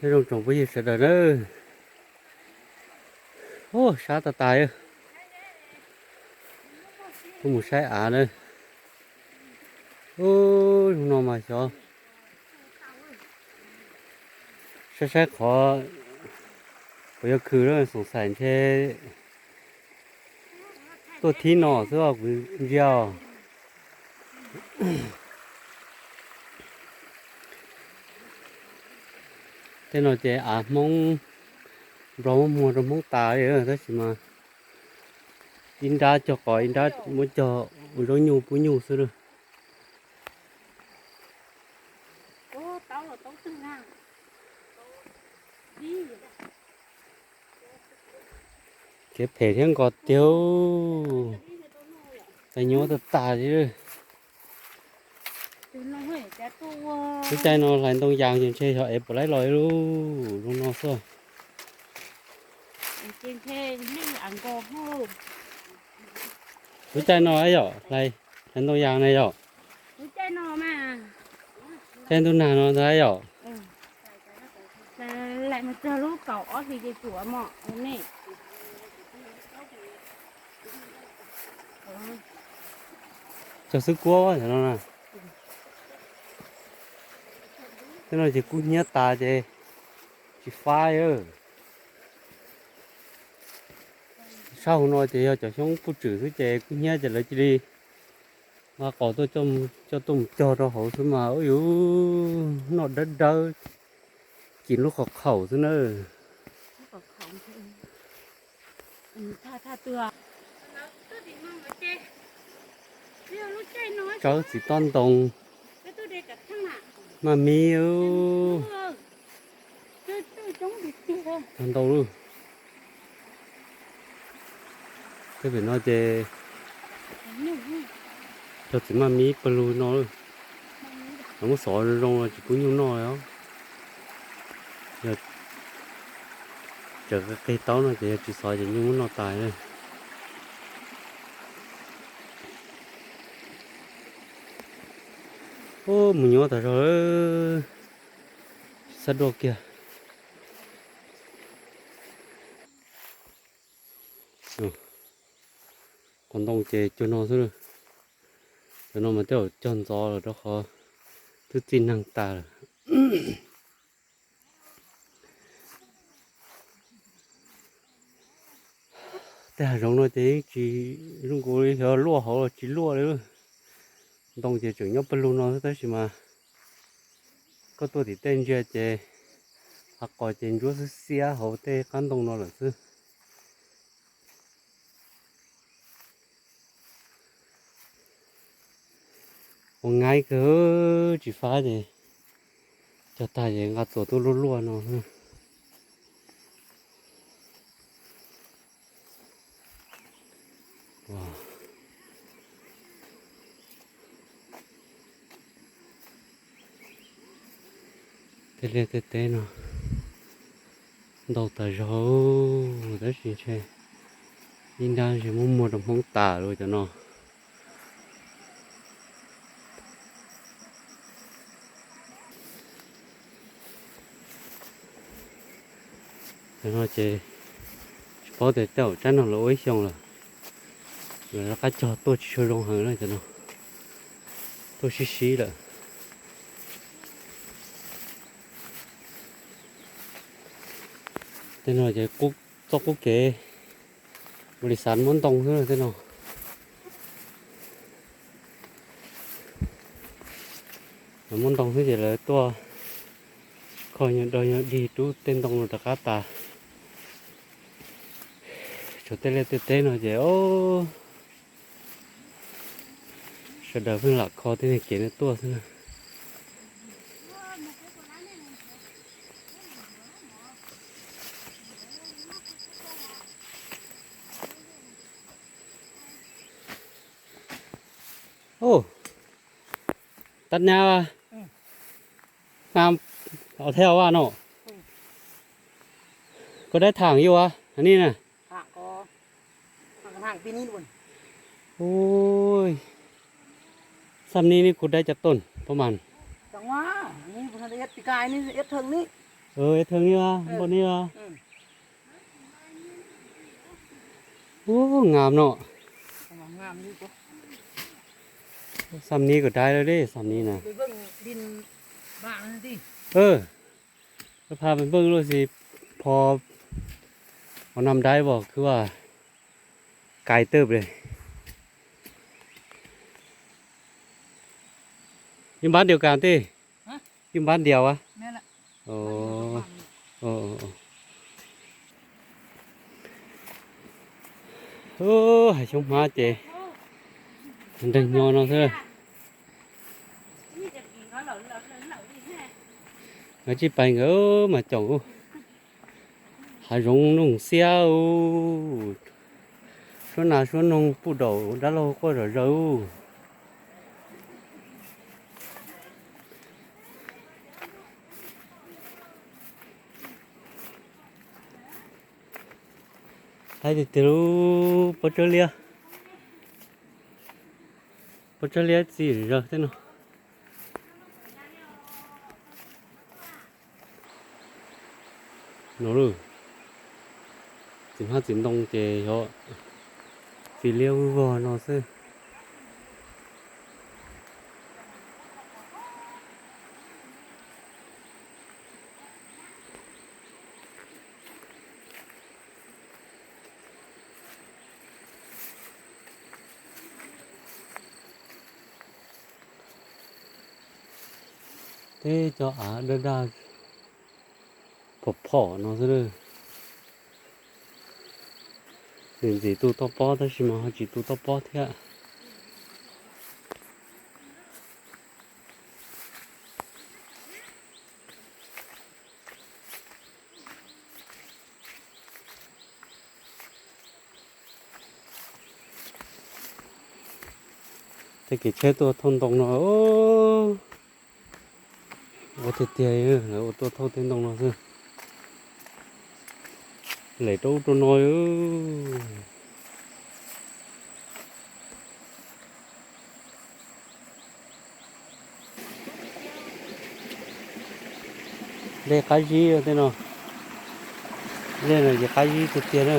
Nyob zoo tsoom phooj ywg sawv daws nawb. Ub, sab tas tas, tuaj mus saib av na. Ub, zoo no mas xyov saib saib qhov puas yog khw lawm, xoom xaim ntshe tuaj thib no xwb os kuv ntsia os. Tej no ces av Hmoob, Nplog muab muag rau Hmoob tas li, tab sis mas ib nrab cog qos ib nrab muab cog ua zaub nyuj pub nyuj xwb lawm. Kev phem thiab nkaus tiag, tas nyuab tas tas li. Lub caij no hlais ntoo yas ces ntshe xyov ev puas laib los li lub zoo no xwb. Lub caij no yom, hlais ntoo yas na yom. Caij ntuj nag no ntag yom. Cog xwb kuab no na. Tej no ces kub hnyiab tas ces tsis faib. Sab hauv no ces yog cov xyoob puj tswm xwb ces kub hnyiab ces lawv cia li nqa qos tuaj coj tuaj mus cog rau hauv xwb mas ub yuv, noj dawb dawb, ci lub qhov khaum xwb na. Tsawb txiv tob ntoo, maj mib, tag ntau lawm. Tej pem no ces cog txiv maj mib pawg lug no lawm. Lawv muab xov zoo zoo los tsis pub nyuj noj li os. Yog tseem qig taub no ces yog tsis xov ces nyuj muab noj tas na. Ub, mus nyuaj tas zog, tsis txhob dua kiag. Qhov ntoo ces cuag no xwb. Cov no mas tej zaum cog ntxov lawm rau qhov twb txij neeg tas lawm. Tej hav zoov no ces yeej tsis zoo nkaus li xyov luaj hauv los tsis luaj li. Ntoo ces tseem nyob pawg lug no xwb tab sis mas koj tuaj tim tej ntsia ces hav qos ces ntsuab xiab xiab hauv tej qab ntoo no lawm xwb. Ua nqaib kawg, tsis fab ces cog tag ces nqa txuas tuaj luaj luaj no. Tej liaj tej teb no ntau tas zog, tab sis ntshe ib nrab ntshe muab muag rau Hmoob tas lawm cov no. Cov no ces tsis paub tias tej zaum tsab no lawv ua ib xyoos lawm, lawv rov qab cog tuaj tsis tshua zoo heev na cov no, tuaj sib sib lawm. Tej no ces txoj qub kev ua li xav muab ntoo xwb tej no. Lawv muab ntoo xwb ces lawv tuaj kho nyuag dog nyuag dig rub tej ntoo no rov qab tas. Tshuav tej liaj tej teb no ces sawv daws pheej lam kho tej niag kev no tuaj xwb na. Tab nab, nab os theb os vaj no, koj dab tham yuav ni na. Ui, xab nib neb kuv dab cov tooj pab mas. Ê thơm ni, npoj ni. Ub, ngam no. Xam ni kom dai lawm deb, xam ni na. Pha pem npej luj xis, pho, ua nam dai vos khwb vas, kais tawb ple. Yeej npab diaus kas tej, yeej npab diaus a. Hais xyoob hmab ces nreeg nyo no xwb. Nkawd tsij pais nkawd mas caum, hav zoov noog xiab, suab nas suab noog puj daum dab laug quaj zom zaws. Haib tiag tiag lub pob tsawb liab, pob tsawb liab txi zawg tej no. No, txiv hmab txiv ntoo ces yog txiv liab vog no xwb. Teb cov av daj daj phom phom no xwb. Ntxim ntxim tu toj pob tab sis mas ho tsis tu toj pob thiab. Tej kev tsheb tuaj thauj ntoo no, ua tiag tiag, lawv ua tuaj thauj tej ntoo no xwb. Lem rau ub rau no. Dej qab zib tej no, dej no ces qab zib tiag tiag na.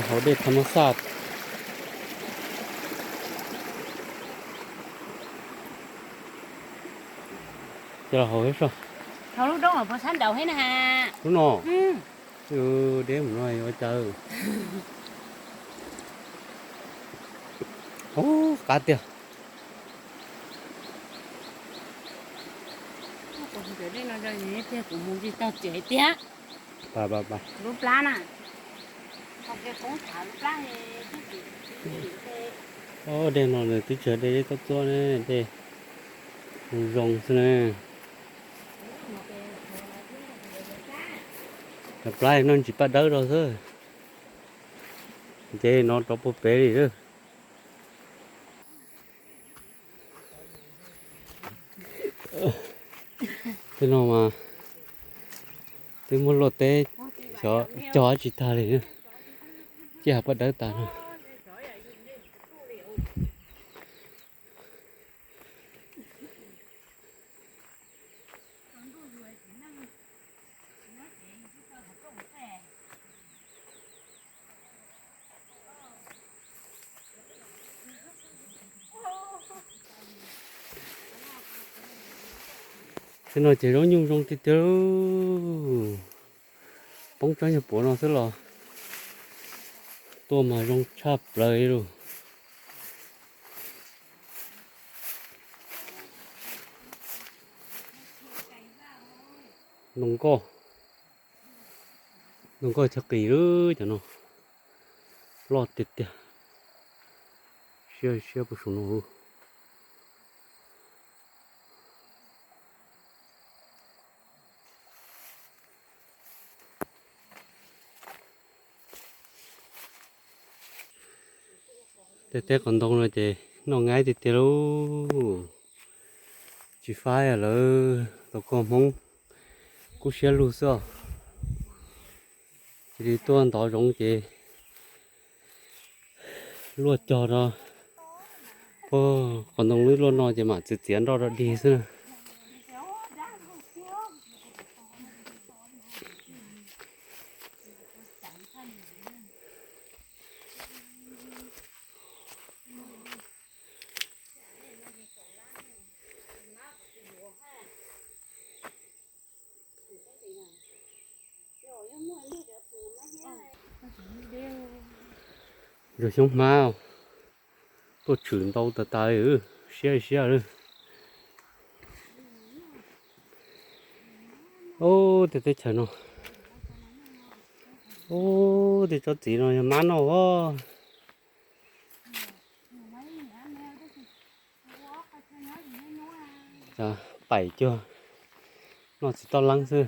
Hauv dej tham mab xaj. Ces los hauv ib so. Lub no, deb mus no ua cas. Ub, qab tiag. Kuv mus tsis tau tsev tiag. Lub plab na. Dej no nws twb tsis yog dej txob txob ne, dej zoo zoo xwb na. Cov plab no tsis paj dawb rau xwb. Ces no rov puag pem li. Tej no mas twb muab luaj teb xyov cog tsis tag li, ciaj paj dawb tas no. Tej no ces zaub nyuj zoo tiag tiag. Poob tsob nyuag puav no xwb los tuaj mas zoo tshaj plaws li lauj. Ntoo nkoj, ntoo nkoj chaw qis lawm cov no, loj tiag tiag. Siab siab puag saum no. Tej teb qos ntoo no ces noj nqaib tiag tiag lauj. Tsis faib lawv tau koj Hmoob kub siab lug xwb os. Cia li tuaj ntov zoov ces luaj cog rau puag qos ntoo lub luaj no ces mam txiav txiav nroj rau dig xwb na. Yog xyoob hmab tuaj tshwm ntau tas tas li, siab siab li. Ub, tej teb chaws no, ub, tej tsob txiv no yog mab noj os. Paim cuag noj txiv toj leeb xwb.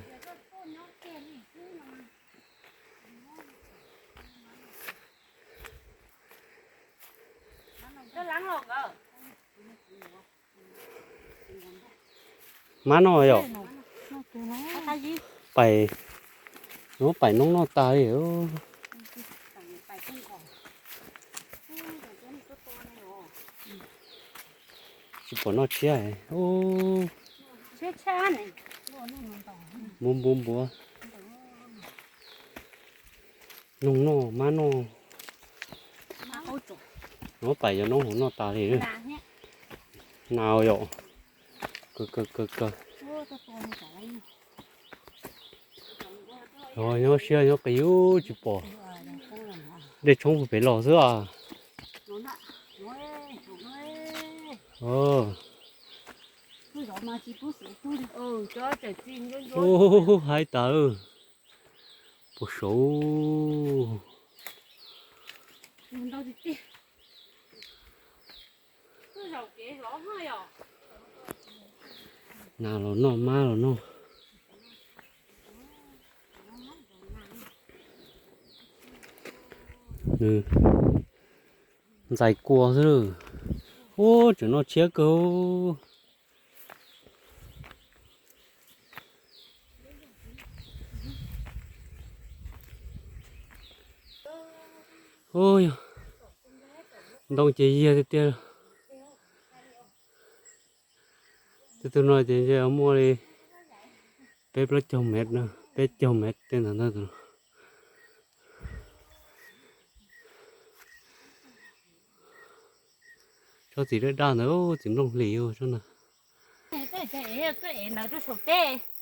Mab noj yom. Paim, paim noob noj tas li. Tsis pom noj tshiab. Npua npua npua. Noog noj, mab noj. Noob paim yog noob hauv noj tas li. Nas yom. Kaw kaw kaw kaw. Nyob siab nyob qis tsis pom. Dej tshoob puag pem los xwb as. Ub, haib tas. Puag saud. Nas los noj, mab los noj. Nws ntxais kua xwb. Ub, tseem noj tshiab kawg. Ub, yog ntoo ces yiag tiag tiag. Tej tug no ces ntshe muaj li peb plaub caug mev, peb caug mev tej ntawd ntag. Tsob txiv daj daj ntawd, txiv nplooj hlis tsob ntawd.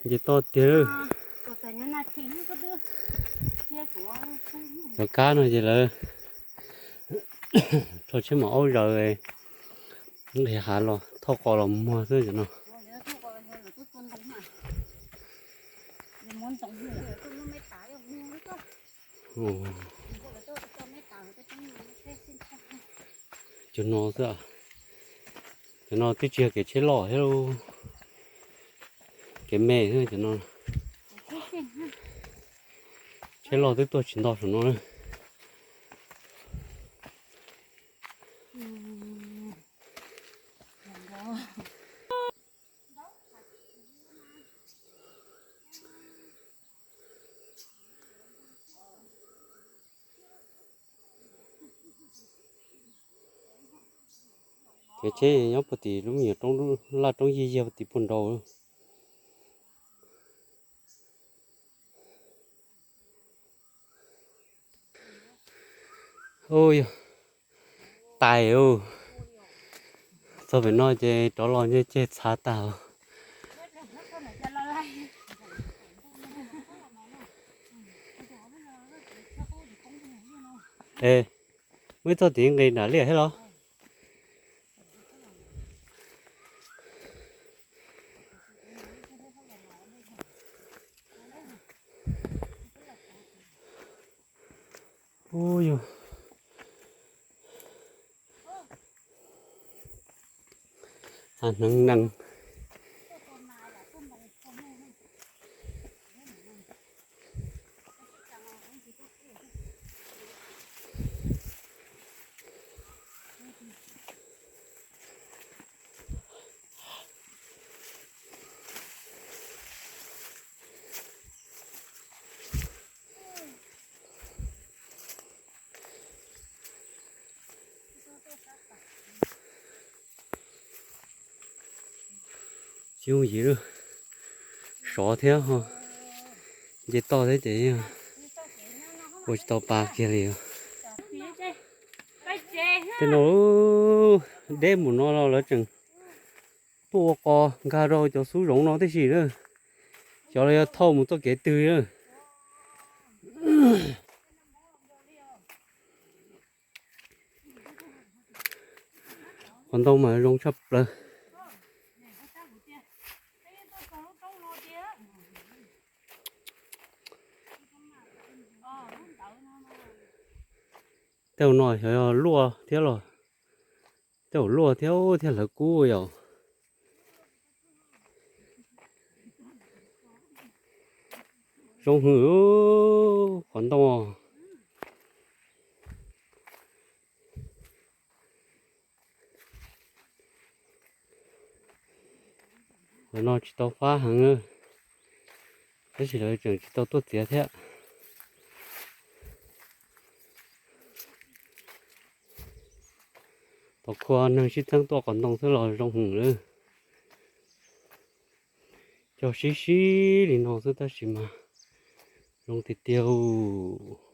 Nce toj tiag. Cov kab no ces lawv rho tshiab mam aub zaws nqis hav los thauj qos los muag xwb cov no. Cov no xwb, cov no twb tsis yog kev tsheb loj thiab, kev me xwb cov no. Tsheb loj twb tuaj tsis nto saum no na. Kev tsheb nyob puag tim lub me nyuam roob, laj roob yiag yiag puag tim puag nraud. Ub, yog tais ub. Txog pem no ces rov los ntshe ceg txhav tag os. Es, muab ib txoj tiv nqis nram liaj thiab los? Ub, yog hneev nees. Tsis yooj yim, sov thiab ho nce toj thiab ces ua tsis tau pa kiag li os. Tej no deb mus no los lawv tseem tuaj ua qos nkag rau cov xub zoov no tib si na. Xyov lawv yog thauj mus txoj kev twg na. Qhov ntoo mas zoo tshaj plaws. Tej no xyov yog luaj thiab los, tej luaj thiab thiaj hlawv kub yom. Zoo hwm qhov ntoo. Qhov no tsis tau fab heev, tab sis lawv tseem tsis tau tuaj txiav thiab. Tau khuab neeg sib txeeb tuaj qhov ntoo xwb los zoo hwm lawm. Cog sib sib li no xwb tab sis mas zoo tiag tiag.